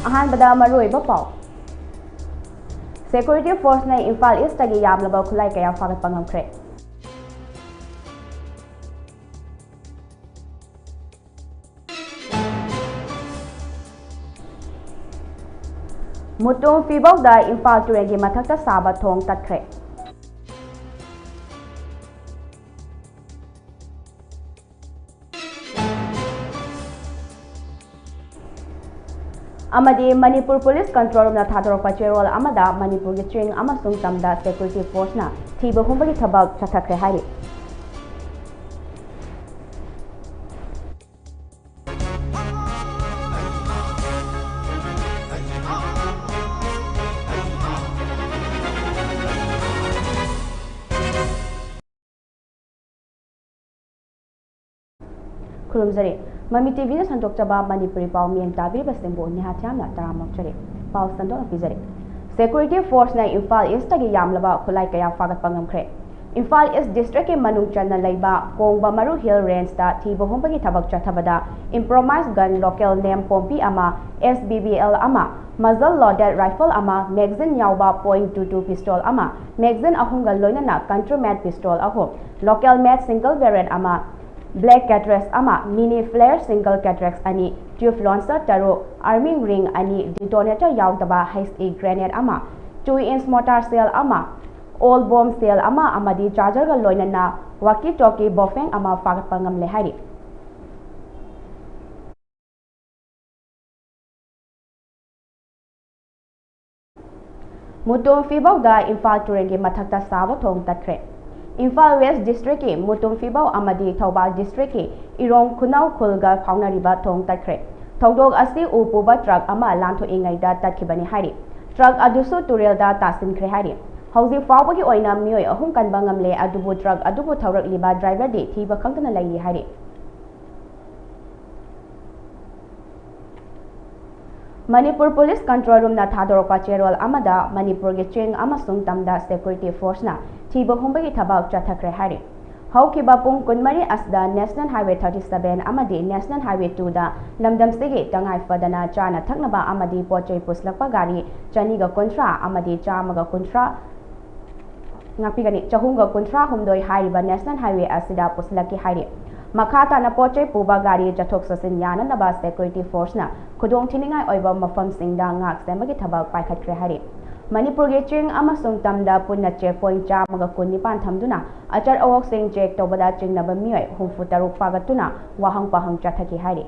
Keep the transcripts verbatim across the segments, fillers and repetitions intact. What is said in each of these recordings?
ꯑꯍꯥꯟꯕꯗ ꯃꯔꯨꯑꯣꯏꯕ ꯄꯥꯎ꯫ Security Forceꯅ ꯏꯝꯐꯥꯜ Eastꯇꯒꯤ ꯌꯥꯝꯂꯕ ꯈꯨꯠꯂꯥꯏ ꯀꯌꯥ ꯐꯥꯒꯠꯄ ꯉꯝꯈ꯭ꯔꯦ꯫ ꯃꯨꯇꯨꯝ ꯐꯤꯕꯧꯗ ꯏꯝꯐꯥꯜ ꯇꯨꯔꯦꯜꯒꯤ ꯃꯊꯛꯇ ꯁꯥꯕ ꯊꯣꯡ ꯇꯠꯈ꯭ꯔꯦ꯫ ꯑꯃꯗꯤ ꯃꯅꯤꯄꯨꯔ ꯄꯨꯂꯤꯁ ꯀꯟꯇ꯭ꯔꯣꯜ ꯔꯨꯝꯅ ꯊꯥꯗꯣꯔꯛꯄ ꯆꯦꯔꯣꯜ ꯑꯃꯗ ꯃꯅꯤꯄꯨꯔꯒꯤ ꯆꯤꯡ ꯑꯃꯁꯨꯡ ꯇꯝꯗ Security Forceꯅ ꯊꯤꯕ ꯍꯨꯝꯕꯒꯤ ꯊꯕꯛ ꯆꯠꯊꯈ꯭ꯔꯦ ꯍꯥꯏꯔꯤ꯫ ꯈꯨꯔꯨꯝꯖꯔꯤ꯫ ꯃꯃꯤ ꯇꯤꯚꯤꯅ ꯁꯟꯗꯣꯛꯆꯕ ꯃꯅꯤꯄꯨꯔꯤ ꯄꯥꯎ ꯃꯤꯠꯌꯦꯡ ꯇꯥꯕꯤꯔꯤꯕꯁꯤꯡꯕꯨ ꯅꯤꯍꯥ ꯊꯤꯌꯥꯝꯅ ꯇꯔꯥꯝꯅ ꯑꯣꯛꯆꯔꯤ꯫ ꯄꯥꯎ ꯁꯟꯗꯣꯛꯅ ꯄꯤꯖꯔꯤ꯫ Security Forceꯅ ꯏꯝꯐꯥꯜ Eastꯇꯒꯤ ꯌꯥꯝꯂꯕ ꯈꯨꯠꯂꯥꯏ ꯀꯌꯥ ꯐꯥꯒꯠꯄ ꯉꯝꯈ꯭ꯔꯦ꯫ ꯏꯝꯐꯥꯜ East Districtꯀꯤ ꯃꯅꯨꯡ ꯆꯟꯅ ꯂꯩꯕ ꯀꯣꯡꯕ ꯃꯔꯨ Hill Rangeꯇ ꯊꯤꯕ ꯍꯨꯝꯕꯒꯤ ꯊꯕꯛ ꯆꯠꯊꯕꯗ improvised gun, local name Pompey ꯑꯃ, S B B L ꯑꯃ, muzzle loaded rifle ꯑꯃ, magazine ꯌꯥꯎꯕ point two two pistol ꯑꯃ, magazine ꯑꯍꯨꯝꯒ ꯂꯣꯏꯅꯅ country made pistol ꯑꯍꯨꯝ, local made single barrel ꯑꯃ, black cartridge ꯑꯃ, mini flare single cartridge ꯑꯅꯤ, tube launcher ꯇꯔꯨꯛ, arming ring ꯑꯅꯤ, detonator ꯌꯥꯎꯗꯕ H E grenade ꯑꯃ, two inch mortar shell ꯑꯃ, old bomb shell ꯑꯃ ꯑꯃꯗꯤ chargerꯒ ꯂꯣꯏꯅꯅ walkie talkie ꯕꯣꯐꯦꯡ ꯑꯃ ꯐꯥꯒꯠꯄ ꯉꯝꯂꯦ ꯍꯥꯏꯔꯤ꯫ ꯃꯨꯇꯨꯝ ꯐꯤꯕꯧꯗ ꯏꯝꯐꯥꯜ ꯇꯨꯔꯦꯜꯒꯤ ꯃꯊꯛꯇ ꯁꯥꯕ ꯊꯣꯡ ꯇꯠꯈ꯭ꯔꯦ꯫ ꯏꯝꯐꯥꯜ West Districtꯀꯤ ꯃꯨꯇꯨꯝ ꯐꯤꯕꯧ ꯑꯃꯗꯤ ꯊꯧꯕꯥꯜ Districtꯀꯤ ꯏꯔꯣꯡ ꯈꯨꯅꯧ ꯈꯨꯜꯒ ꯐꯥꯎꯅꯔꯤꯕ ꯊꯣꯡ ꯇꯠꯈ꯭ꯔꯦ꯫ ꯊꯧꯗꯣꯛ ꯑꯁꯤ ꯎ ꯄꯨꯕ truck ꯑꯃ ꯂꯥꯟꯊꯣꯛꯏꯉꯩꯗ ꯇꯠꯈꯤꯕꯅꯤ ꯍꯥꯏꯔꯤ꯫ Truck ꯑꯗꯨꯁꯨ ꯇꯨꯔꯦꯜꯗ ꯇꯥꯁꯤꯟꯈ꯭ꯔꯦ ꯍꯥꯏꯔꯤ꯫ ꯍꯧꯖꯤꯛ ꯐꯥꯎꯕꯒꯤ ꯑꯣꯏꯅ ꯃꯤꯑꯣꯏ ꯑꯍꯨꯝ ꯀꯟꯕ ꯉꯝꯂꯦ, ꯑꯗꯨꯕꯨ truck ꯑꯗꯨꯕꯨ ꯊꯧꯔꯛꯂꯤꯕ driverꯗꯤ ꯊꯤꯕ ꯈꯪꯗꯅ ꯂꯩꯔꯤ ꯍꯥꯏꯔꯤ꯫ ꯃꯅꯤꯄꯨꯔ ꯄꯨꯂꯤꯁ ꯀꯟꯇ꯭ꯔꯣꯜ ꯔꯨꯝꯅ ꯊꯥꯗꯣꯔꯛꯄ ꯆꯦꯔꯣꯜ ꯑꯃꯗ ꯃꯅꯤꯄꯨꯔꯒꯤ ꯆꯤꯡ ꯑꯃꯁꯨꯡ ꯇꯝꯗ ꯁꯦꯀ꯭ꯌꯨꯔꯤꯇꯤ ꯐꯣꯔꯁꯅ ꯊꯤꯕ ꯍꯨꯝꯕꯒꯤ ꯊꯕꯛ ꯆꯠꯊꯈ꯭ꯔꯦ ꯍꯥꯏꯔꯤ꯫ ꯍꯧꯈꯤꯕ ꯄꯨꯡ ꯀꯨꯟꯃꯔꯤ ꯑꯁꯤꯗ National Highway thirty seven ꯑꯃꯗꯤ National Highway two ꯗ ꯂꯝꯗꯝꯁꯤꯒꯤ ꯇꯉꯥꯏ ꯐꯗꯅ ꯆꯥꯅ ꯊꯛꯅꯕ ꯑꯃꯗꯤ ꯄꯣꯠ ꯆꯩ ꯄꯨꯁꯤꯜꯂꯛꯄ ꯒꯥꯔꯤ ꯆꯅꯤꯒ ꯀꯨꯟꯊ꯭ꯔꯥ ꯑꯃꯗꯤ ꯆꯥꯝꯃꯒ ꯀꯨꯟꯊ꯭ꯔꯥ, ꯉꯥꯛꯄꯤꯒꯅꯤ, ꯆꯍꯨꯝꯒ ꯀꯨꯟꯊ꯭ꯔꯥ ꯍꯨꯝꯗꯣꯏ ꯍꯥꯏꯔꯤꯕ National Highway ꯑꯁꯤꯗ ꯄꯨꯁꯤꯜꯂꯛꯈꯤ ꯍꯥꯏꯔꯤ꯫ ꯃꯈꯥ ꯇꯥꯅ ꯄꯣꯠ ꯆꯩ ꯄꯨꯕ ꯒꯥꯔꯤ ꯆꯠꯊꯣꯛ ꯆꯠꯁꯤꯟ ꯌꯥꯅꯅꯕ ꯁꯦꯀ꯭ꯌꯨꯔꯤꯇꯤ ꯐꯣꯔꯁꯅ ꯈꯨꯗꯣꯡꯊꯤꯅꯤꯡꯉꯥꯏ ꯑꯣꯏꯕ ꯃꯐꯝꯁꯤꯡꯗ ꯉꯥꯛ ꯁꯦꯟꯕꯒꯤ ꯊꯕꯛ ꯄꯥꯏꯈꯠꯈ꯭ꯔꯦ ꯍꯥꯏꯔꯤ꯫ ꯃꯅꯤꯄꯨꯔꯒꯤ ꯆꯤꯡ ꯑꯃꯁꯨꯡ ꯇꯝꯗ ꯄꯨꯟꯅ ꯆꯦꯛ ꯄꯣꯏꯟꯠ ꯆꯥꯝꯃꯒ ꯀꯨꯟꯅꯤꯄꯥꯟ ꯊꯝꯗꯨꯅ ꯑꯆꯠ ꯑꯋꯣꯛꯁꯤꯡ ꯆꯦꯛ ꯇꯧꯕꯗ ꯆꯤꯡꯅꯕ ꯃꯤꯑꯣꯏ ꯍꯨꯝꯐꯨ ꯇꯔꯨꯛ ꯐꯥꯒꯠꯇꯨꯅ ꯋꯥꯍꯪ ꯄꯥꯎꯍꯪ ꯆꯠꯊꯈꯤ ꯍꯥꯏꯔꯤ꯫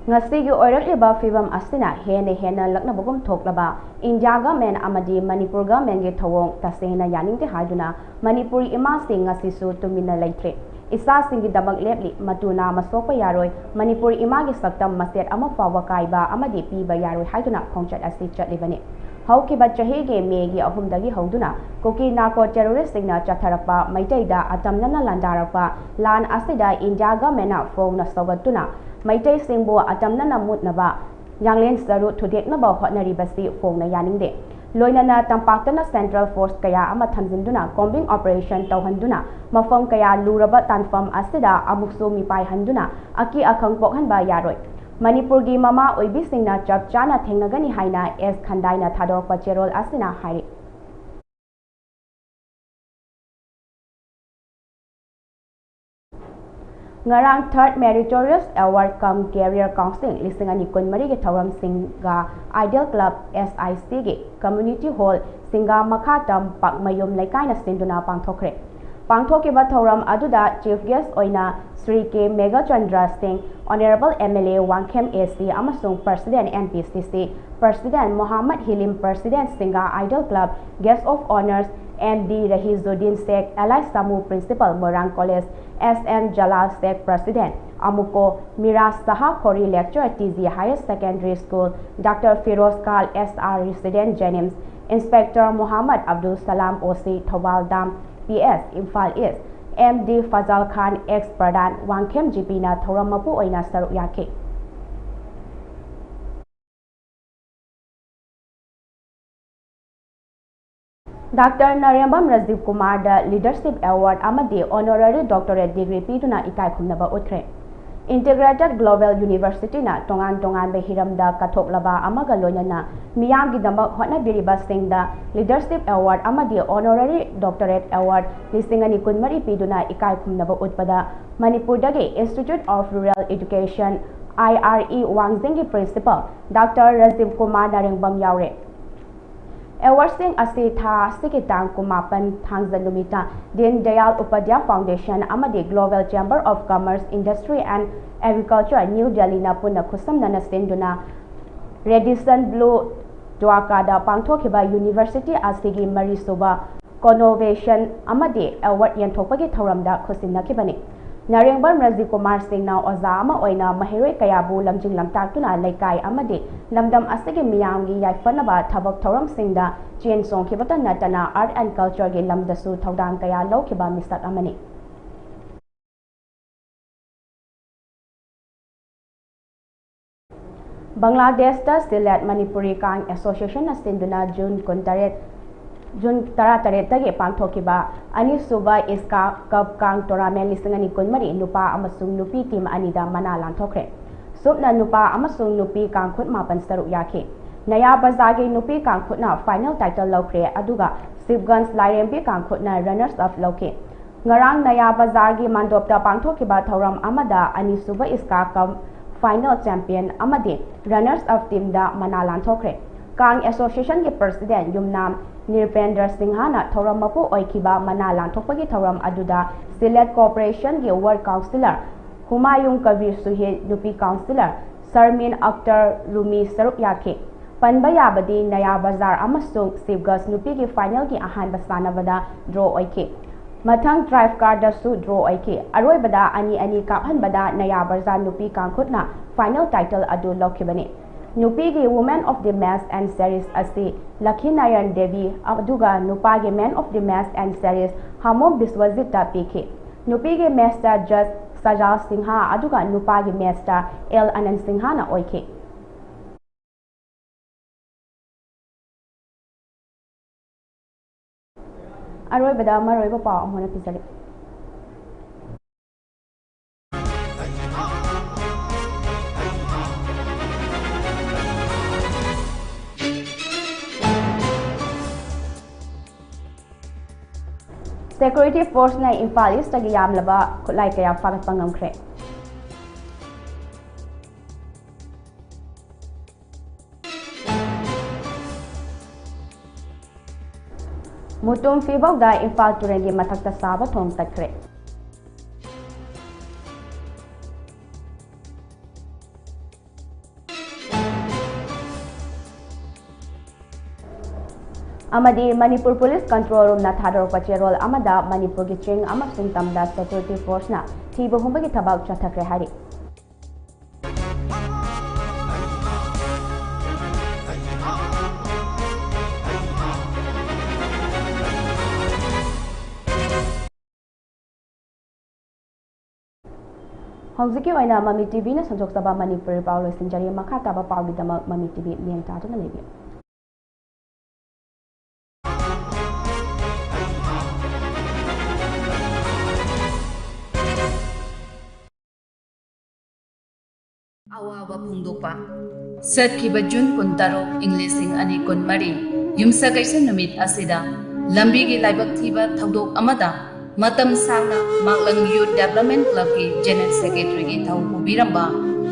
ꯉꯁꯤꯒꯤ ꯑꯣꯏꯔꯛꯂꯤꯕ ꯐꯤꯕꯝ ꯑꯁꯤꯅ ꯍꯦꯟꯅ ꯍꯦꯟꯅ ꯂꯛꯅꯕꯒꯨꯝ ꯊꯣꯛꯂꯕ ꯏꯟꯗꯤꯌꯥ ꯒꯚꯔꯟꯃꯦꯟꯠ ꯑꯃꯗꯤ ꯃꯅꯤꯄꯨꯔ ꯒꯚꯔꯟꯃꯦꯟꯠꯀꯤ ꯊꯧꯑꯣꯡ ꯇꯁꯦꯡꯅ ꯌꯥꯅꯤꯡꯗꯦ ꯍꯥꯏꯗꯨꯅ ꯃꯅꯤꯄꯨꯔꯤ ꯏꯃꯥꯁꯤꯡ ꯉꯁꯤꯁꯨ ꯇꯨꯃꯤꯟꯅ ꯂꯩꯇ꯭ꯔꯦ꯫ ꯏꯆꯥꯁꯤꯡꯒꯤꯗꯃꯛ ꯂꯦꯞꯂꯤ, ꯃꯇꯨ ꯅꯥꯝꯃ ꯁꯣꯛꯄ ꯌꯥꯔꯣꯏ, ꯃꯅꯤꯄꯨꯔ ꯏꯃꯥꯒꯤ ꯁꯛꯇꯝ ꯃꯆꯦꯠ ꯑꯃ ꯐꯥꯎꯕ ꯀꯥꯏꯕ ꯑꯃꯗꯤ ꯄꯤꯕ ꯌꯥꯔꯣꯏ ꯍꯥꯏꯗꯨꯅ ꯈꯣꯡꯆꯠ ꯑꯁꯤ ꯆꯠꯂꯤꯕꯅꯤ꯫ ꯍꯧꯈꯤꯕ ꯆꯍꯤꯒꯤ ꯃꯦꯒꯤ ꯑꯍꯨꯝꯗꯒꯤ ꯍꯧꯗꯨꯅ ꯀꯨꯀꯤ ꯅꯥꯔꯀꯣ ꯇꯦꯔꯣꯔꯤꯁ꯭ꯠꯁꯤꯡꯅ ꯆꯠꯊꯔꯛꯄ ꯃꯩꯇꯩꯗ ꯑꯇꯝꯅꯅ ꯂꯥꯟꯗꯥꯔꯛꯄ ꯂꯥꯟ ꯑꯁꯤꯗ ꯏꯟꯗꯤꯌꯥ ꯒꯚꯔꯟꯃꯦꯟꯠꯅ ꯐꯣꯡꯅ ꯁꯧꯒꯠꯇꯨꯅ ꯃꯩꯇꯩꯁꯤꯡꯕꯨ ꯑꯇꯝꯅꯅ ꯃꯨꯠꯅꯕ ꯌꯥꯡꯂꯦꯟ ꯁꯔꯨ ꯊꯨꯗꯦꯛꯅꯕ ꯍꯣꯠꯅꯔꯤꯕꯁꯤ ꯐꯣꯡꯅ ꯌꯥꯅꯤꯡꯗꯦ꯫ ꯂꯣꯏꯅꯅ ꯇꯝꯄꯥꯛꯇꯅ ꯁꯦꯟꯇ꯭ꯔꯦꯜ ꯐꯣꯔꯁ ꯀꯌꯥ ꯑꯃ ꯊꯝꯖꯤꯟꯗꯨꯅ ꯀꯣꯝꯕꯤꯡ ꯑꯣꯄꯔꯦꯁꯟ ꯇꯧꯍꯟꯗꯨꯅ ꯃꯐꯝ ꯀꯌꯥ ꯂꯨꯔꯕ ꯇꯥꯟꯐꯝ ꯑꯁꯤꯗ ꯑꯃꯨꯛꯁꯨ ꯃꯤꯄꯥꯏꯍꯟꯗꯨꯅ ꯑꯀꯤ ꯑꯈꯪ ꯄꯣꯛꯍꯟꯕ ꯌꯥꯔꯣꯏ꯫ ꯃꯅꯤꯄꯨꯔꯒꯤ ꯃꯃꯥ ꯑꯣꯏꯕꯤꯁꯤꯡꯅ ꯆꯞ ꯆꯥꯅ ꯊꯦꯡꯅꯒꯅꯤ ꯍꯥꯏꯅ ꯑꯦꯁ ꯈꯟꯗꯥꯏꯅ ꯊꯥꯗꯣꯔꯛꯄ ꯆꯦꯔꯣꯜ ꯑꯁꯤꯅ ꯍꯥꯏꯔꯤ꯫ ꯉꯔꯥꯡ Third Meritorious Award cum Career Counselling ꯂꯤꯁꯤꯡ ꯑꯅꯤ ꯀꯨꯟꯃꯔꯤꯒꯤ ꯊꯧꯔꯝ ꯁꯤꯡꯒꯥ Ideal Club S I Cꯒꯤ Community Hall ꯁꯤꯡꯒꯥ ꯃꯈꯥ ꯇꯝ ꯄꯥꯛꯃꯌꯨꯝ ꯂꯩꯀꯥꯏꯅ ꯁꯤꯟꯗꯨꯅ ꯄꯥꯡꯊꯣꯛꯈ꯭ꯔꯦ꯫ ꯄꯥꯡꯊꯣꯛꯈꯤꯕ ꯊꯧꯔꯝ ꯑꯗꯨꯗ Chief Guest ꯑꯣꯏꯅ Shri K Meghachandra Singh, Honourable M L A Wangkhem A C ꯑꯃꯁꯨꯡ President N P C C President Mohammad Hilim, President Singa Idol Club, Guest of Honours M D Rahizuddin Sheikh, L I Samu, Principal Moirang College, S M Jalal Sheikh, President, Amuko Mira Saha Khori, Lecturer, T G Higher Secondary School, Doctor Firoz Khan, S R Resident, Jennings, Inspector Muhammad Abdul Salam, O C Thoubal Dam, P S, Imphal East, M D Fazal Khan, Ex Pradhan, Wangkhem G P ꯅ ꯊꯧꯔꯝ ꯃꯄꯨ ꯑꯣꯏꯅ ꯁꯔꯨꯛ ꯌꯥꯈꯤ꯫ Doctor ꯅꯥꯔꯦꯝꯕꯝ Rajiv ꯀꯨꯃꯥꯔꯗ Leadership Award ꯑꯃꯗꯤ Honorary Doctorate Degree ꯄꯤꯗꯨꯅ ꯏꯀꯥꯏ ꯈꯨꯝꯅꯕ ꯎꯠꯈ꯭ꯔꯦ꯫ Integrated Global University ꯅ ꯇꯣꯉꯥꯟ ꯇꯣꯉꯥꯟꯕ ꯍꯤꯔꯝꯗ ꯀꯠꯊꯣꯛꯂꯕ ꯑꯃꯒ ꯂꯣꯏꯅꯅ ꯃꯤꯌꯥꯝꯒꯤꯗꯃꯛ ꯍꯣꯠꯅꯕꯤꯔꯤꯕꯁꯤꯡꯗ Leadership Award ꯑꯃꯗꯤ Honorary Doctorate Award ꯂꯤꯁꯤꯡ ꯑꯅꯤ ꯀꯨꯟꯃꯔꯤ ꯄꯤꯗꯨꯅ ꯏꯀꯥꯏ ꯈꯨꯝꯅꯕ ꯎꯠꯄꯗ ꯃꯅꯤꯄꯨꯔꯗꯒꯤ Institute of Rural Education, I R E, ꯋꯥꯡꯖꯤꯡꯒꯤ Principal ꯗꯥꯛꯇꯔ ꯔꯥꯖꯤꯕ ꯀꯨꯃꯥꯔ ꯅꯥꯔꯦꯡꯕꯝ ꯌꯥꯎꯔꯦ꯫ Award ꯁꯤꯡ ꯑꯁꯤ ꯊꯥ ꯑꯁꯤꯒꯤ ꯇꯥꯡ ꯀꯨꯟꯃꯥꯄꯟ, ꯊꯥꯡꯖ ꯅꯨꯃꯤꯠꯇ ꯗꯤꯟ ꯗꯌꯥꯜ ꯎꯄꯥꯙ꯭ꯌꯥ Foundation ꯑꯃꯗꯤ Global Chamber of Commerce, Industry and Agriculture, New Delhi ꯅ ꯄꯨꯟꯅ ꯈꯨꯠꯁꯝꯅꯅ ꯁꯤꯟꯗꯨꯅ Radisson Blu ꯗ꯭ꯋꯥꯀꯥꯗ ꯄꯥꯡꯊꯣꯛꯈꯤꯕ university ꯑꯁꯤꯒꯤ ꯃꯔꯤꯁꯨꯕ convocation ꯑꯃꯗꯤ award ꯌꯦꯟꯊꯣꯛꯄꯒꯤ ꯊꯧꯔꯝꯗ ꯈꯨꯠꯁꯤꯟꯅꯈꯤꯕꯅꯤ꯫ ꯅꯥꯔꯦꯡꯕꯝ ꯔꯥꯖꯤꯕ ꯀꯨꯃꯥꯔ ꯁꯤꯡꯅ ꯑꯣꯖꯥ ꯑꯃ ꯑꯣꯏꯅ ꯃꯍꯩꯔꯣꯏ ꯀꯌꯥꯕꯨ ꯂꯝꯖꯤꯡ ꯂꯝꯇꯥꯛꯇꯨꯅ ꯂꯩꯀꯥꯏ ꯑꯃꯗꯤ ꯂꯝꯗꯝ ꯑꯁꯤꯒꯤ ꯃꯤꯌꯥꯝꯒꯤ ꯌꯥꯏꯐꯅꯕ ꯊꯕꯛ ꯊꯧꯔꯝꯁꯤꯡꯗ ꯆꯦꯟ ꯆꯣꯡꯈꯤꯕꯇ ꯅꯠꯇꯅ Art and Culture ꯒꯤ ꯂꯝꯗꯁꯨ ꯊꯧꯗꯥꯡ ꯀꯌꯥ ꯂꯧꯈꯤꯕ ꯃꯤꯁꯛ ꯑꯃꯅꯤ꯫ ꯕꯪꯒ꯭ꯂꯥꯗꯦꯁꯇ Sylhet Manipuri Kang Association ꯅ ꯁꯤꯟꯗꯨꯅ ꯖꯨꯟ ꯀꯨꯟꯇꯔꯦꯠ, ꯖꯨꯟ ꯇꯔꯥꯇꯔꯦꯠꯇꯒꯤ ꯄꯥꯡꯊꯣꯛꯈꯤꯕ ꯑꯅꯤꯁꯨꯕ ISCA Cup Kang Tournament ꯂꯤꯁꯤꯡ ꯑꯅꯤ ꯀꯨꯟꯃꯔꯤ ꯅꯨꯄꯥ ꯑꯃꯁꯨꯡ ꯅꯨꯄꯤ team ꯑꯅꯤꯗ ꯃꯅꯥ ꯂꯥꯟꯊꯣꯛꯈ꯭ꯔꯦ꯫ ꯁꯨꯞꯅ ꯅꯨꯄꯥ ꯑꯃꯁꯨꯡ ꯅꯨꯄꯤ ꯀꯥꯡꯈꯨꯠ ꯃꯥꯄꯟ ꯁꯔꯨꯛ ꯌꯥꯈꯤ꯫ ꯅꯌꯥ ꯕꯖꯥꯔꯒꯤ ꯅꯨꯄꯤ ꯀꯥꯡꯈꯨꯠꯅ final title ꯂꯧꯈ꯭ꯔꯦ, ꯑꯗꯨꯒ ꯁꯤꯕꯒꯟꯖ ꯂꯥꯏꯔꯦꯝꯕꯤ ꯀꯥꯡꯈꯨꯠꯅ runners up ꯂꯧꯈꯤ꯫ ꯉꯔꯥꯡ ꯅꯌꯥ ꯕꯖꯥꯔꯒꯤ ꯃꯥꯟꯗꯣꯞꯇ ꯄꯥꯡꯊꯣꯛꯈꯤꯕ ꯊꯧꯔꯝ ꯑꯃꯗ ꯑꯅꯤꯁꯨꯕ ISCA Cup final champion ꯑꯃꯗꯤ runners up team ꯗ ꯃꯅꯥ ꯂꯥꯟꯊꯣꯛꯈ꯭ꯔꯦ꯫ ꯀꯥꯡ ꯑꯦꯁꯣꯁꯤꯌꯦꯁꯟꯒꯤ ꯄ꯭ꯔꯁꯤꯗꯦꯟ ꯌꯨꯝꯅꯥꯝ ꯅꯤꯔꯄꯦꯟꯗ꯭ꯔ ꯁꯤꯡꯍꯅ ꯊꯧꯔꯝ ꯃꯄꯨ ꯑꯣꯏꯈꯤꯕ ꯃꯅꯥ ꯂꯥꯟꯊꯣꯛꯄꯒꯤ ꯊꯧꯔꯝ ꯑꯗꯨꯗ ꯁꯤꯂꯦꯠ ꯀꯣꯔꯄꯣꯔꯦꯁꯟꯒꯤ ꯋꯥꯔꯗ ꯀꯥꯎꯟꯁꯤꯂꯔ ꯍꯨꯃꯥꯌꯨꯡ ꯀꯕꯤꯔ ꯁꯨꯍꯤꯠ, ꯅꯨꯄꯤ ꯀꯥꯎꯟꯁꯤꯂꯔ ꯁꯔꯃꯤꯟ ꯑꯛꯇꯔ ꯔꯨꯃꯤ ꯁꯔꯨꯛ ꯌꯥꯈꯤ꯫ ꯄꯟꯕ ꯌꯥꯕꯗꯤ ꯅꯌꯥ ꯕꯖꯥꯔ ꯑꯃꯁꯨꯡ ꯁꯤꯞꯒꯁ ꯅꯨꯄꯤꯒꯤ ꯐꯥꯏꯅꯦꯜꯒꯤ ꯑꯍꯥꯟꯕ ꯁꯥꯟꯅꯕꯗ ꯗ꯭ꯔꯣ ꯑꯣꯏꯈꯤ꯫ ꯃꯊꯪ ꯇ꯭ꯔꯥꯏꯐ ꯀꯥꯔꯗꯁꯨ ꯗ꯭ꯔꯣ ꯑꯣꯏꯈꯤ꯫ ꯑꯔꯣꯏꯕꯗ ꯑꯅꯤ ꯑꯅꯤ ꯀꯥꯞꯍꯟꯕꯗ ꯅꯌꯥ ꯕꯖꯥꯔ ꯅꯨꯄꯤ ꯀꯥꯡꯈꯨꯠꯅ ꯐꯥꯏꯅꯦꯜ ꯇꯥꯏꯇꯜ ꯑꯗꯨ ꯂꯧꯈꯤꯕꯅꯤ꯫ ꯅꯨꯄꯤꯒꯤ Woman of the Match and Series ꯑꯁꯤ ꯂꯈꯤꯅꯥꯔꯥꯌꯟ ꯗꯦꯕꯤ ꯑꯗꯨꯒ ꯅꯨꯄꯥꯒꯤ Man of the Match and Series ꯍꯥꯃꯣꯝ ꯕꯤꯁ꯭ꯋꯖꯤꯠꯇ ꯄꯤꯈꯤ꯫ ꯅꯨꯄꯤꯒꯤ ꯃꯦꯆꯇ ꯖꯖ ꯁꯖꯥꯜ ꯁꯤꯡꯍ ꯑꯗꯨꯒ ꯅꯨꯄꯥꯒꯤ ꯃꯦꯆꯇ ꯑꯦꯜ ꯑꯅꯟ ꯁꯤꯡꯍꯅ ꯑꯣꯏꯈꯤ꯫ ꯑꯔꯣꯏꯕꯗ ꯃꯔꯨꯑꯣꯏꯕ ꯄꯥꯎ ꯑꯃꯨꯛ ꯍꯟꯅ ꯄꯤꯖꯔꯤ꯫ ꯁꯦꯀ꯭ꯌꯨꯔꯤꯇꯤ ꯐꯣꯔꯁꯅ ꯏꯝꯐꯥꯜ ꯏꯁꯇꯒꯤ ꯌꯥꯝꯂꯕ ꯈꯨꯠꯂꯥꯏ ꯀꯌꯥ ꯐꯥꯒꯠꯄ ꯉꯝꯈ꯭ꯔꯦ꯫ ꯃꯨꯇꯨꯝ ꯐꯤꯕꯧꯗ ꯏꯝꯐꯥꯜ ꯇꯨꯔꯦꯜꯒꯤ ꯃꯊꯛꯇ ꯁꯥꯕ ꯊꯣꯡ ꯇꯠꯈ꯭ꯔꯦ꯫ ꯑꯃꯗꯤ ꯃꯅꯤꯄꯨꯔ ꯄꯨꯂꯤꯁ ꯀꯟꯇ꯭ꯔꯣꯜ ꯔꯨꯝꯅ ꯊꯥꯗꯣꯔꯛꯄ ꯆꯦꯔꯣꯜ ꯑꯃꯗ ꯃꯅꯤꯄꯨꯔꯒꯤ ꯆꯤꯡ ꯑꯃꯁꯨꯡ ꯇꯝꯗ ꯁꯦꯀ꯭ꯌꯨꯔꯤꯇꯤ ꯐꯣꯔꯁꯅ ꯊꯤꯕ ꯍꯨꯝꯕꯒꯤ ꯊꯕꯛ ꯆꯠꯊꯈ꯭ꯔꯦ ꯍꯥꯏꯔꯤ꯫ ꯍꯧꯖꯤꯛꯀꯤ ꯑꯣꯏꯅ ꯃꯃꯤ ꯇꯤꯚꯤꯅ ꯁꯟꯗꯣꯛꯆꯕ ꯃꯅꯤꯄꯨꯔꯤ ꯄꯥꯎ ꯂꯣꯏꯁꯤꯟꯖꯔꯤ꯫ ꯃꯈꯥ ꯇꯥꯕ ꯄꯥꯎꯒꯤꯗꯃꯛ ꯃꯃꯤ ꯇꯤꯚꯤ ꯃꯤꯠꯌꯦꯡ ꯇꯥꯗꯨꯅ ꯂꯩꯕꯤꯌꯨ꯫ ꯑꯋꯥꯕ ꯐꯣꯡꯗꯣꯛꯄ꯫ ꯆꯠꯈꯤꯕ ꯖꯨꯟ ꯀꯨꯟꯇꯔꯨꯛ, ꯏꯪ ꯂꯤꯁꯤꯡ ꯑꯅꯤ ꯀꯨꯟꯃꯔꯤ, ꯌꯨꯝꯁꯀꯩꯁ ꯅꯨꯃꯤꯠ ꯑꯁꯤꯗ ꯂꯝꯕꯤꯒꯤ ꯂꯥꯏꯕꯛ ꯊꯤꯕ ꯊꯧꯗꯣꯛ ꯑꯃꯗ ꯃꯇꯝ ꯁꯥꯡꯅ ꯃꯥꯛꯂꯪ ꯌꯨꯠ ꯗꯦꯕꯂꯞꯃꯦꯟ ꯀ꯭ꯂꯕꯀꯤ ꯖꯦꯅꯔꯦꯜ ꯁꯦꯀ꯭ꯔꯦꯇꯔꯤꯒꯤ ꯊꯧ ꯄꯨꯕꯤꯔꯝꯕ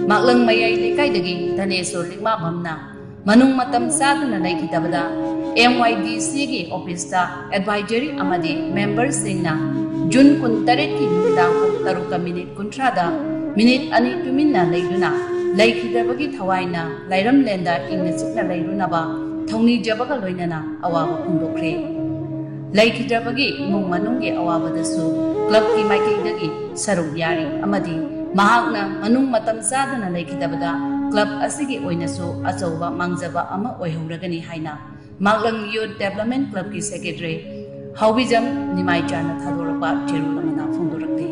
ꯃꯥꯛꯂꯪ ꯃꯌꯥꯏ ꯂꯩꯀꯥꯏꯗꯒꯤ ꯙꯅꯦꯁꯣꯔ ꯂꯤꯛꯃꯥꯕꯝꯅ ꯃꯅꯨꯡ ꯃꯇꯝ ꯆꯥꯗꯅ ꯂꯩꯈꯤꯗꯕꯗ ꯑꯦꯝ ꯋꯥꯏ ꯗꯤ ꯁꯤꯒꯤ ꯑꯣꯐꯤꯁꯇ ꯑꯦꯗꯚꯥꯏꯖꯔꯤ ꯑꯃꯗꯤ ꯃꯦꯝꯕꯔꯁꯤꯡꯅ ꯖꯨꯟ ꯀꯨꯟꯇꯔꯦꯠꯀꯤ ꯅꯨꯃꯤꯗꯥꯡ ꯄꯨꯡ ꯇꯔꯨꯛꯀ ꯃꯤꯅꯤꯠ ꯀꯨꯟꯊ꯭ꯔꯥꯗ ꯃꯤꯅꯤꯠ ꯑꯅꯤ ꯇꯨꯃꯤꯟꯅ ꯂꯩꯗꯨꯅ ꯂꯩꯈꯤꯗꯕꯒꯤ ꯊꯋꯥꯏꯅ ꯂꯥꯏꯔꯝꯂꯦꯟꯗ ꯏꯪꯅ ꯆꯤꯛꯅ ꯂꯩꯔꯨꯅꯕ ꯊꯧꯅꯤꯖꯕꯒ ꯂꯣꯏꯅꯅ ꯑꯋꯥꯕ ꯐꯣꯡꯗꯣꯛꯈ꯭ꯔꯦ꯫ ꯂꯩꯈꯤꯗ꯭ꯔꯕꯒꯤ ꯏꯃꯨꯡ ꯃꯅꯨꯡꯒꯤ ꯑꯋꯥꯕꯗꯁꯨ ꯀ꯭ꯂꯕꯀꯤ ꯃꯥꯏꯀꯩꯗꯒꯤ ꯁꯔꯨꯛ ꯌꯥꯔꯤ ꯑꯃꯗꯤ ꯃꯍꯥꯛꯅ ꯃꯅꯨꯡ ꯃꯇꯝ ꯆꯥꯗꯅ ꯂꯩꯈꯤꯗꯕꯗ ꯀ꯭ꯂꯕ ꯑꯁꯤꯒꯤ ꯑꯣꯏꯅꯁꯨ ꯑꯆꯧꯕ ꯃꯥꯡꯖꯕ ꯑꯃ ꯑꯣꯏꯍꯧꯔꯒꯅꯤ ꯍꯥꯏꯅ ꯃꯥꯛꯂꯪ ꯌꯨꯠ ꯗꯦꯕꯂꯞꯃꯦꯟ ꯀ꯭ꯂꯕꯀꯤ ꯁꯦꯀ꯭ꯔꯦꯇꯔꯤ ꯍꯥꯎꯕꯤꯖꯝ ꯅꯤꯃꯥꯏꯆꯥꯅ ꯊꯥꯗꯣꯔꯛꯄ ꯆꯦꯔꯣꯜ ꯑꯃꯅ ꯐꯣꯡꯗꯣꯔꯛꯂꯤ꯫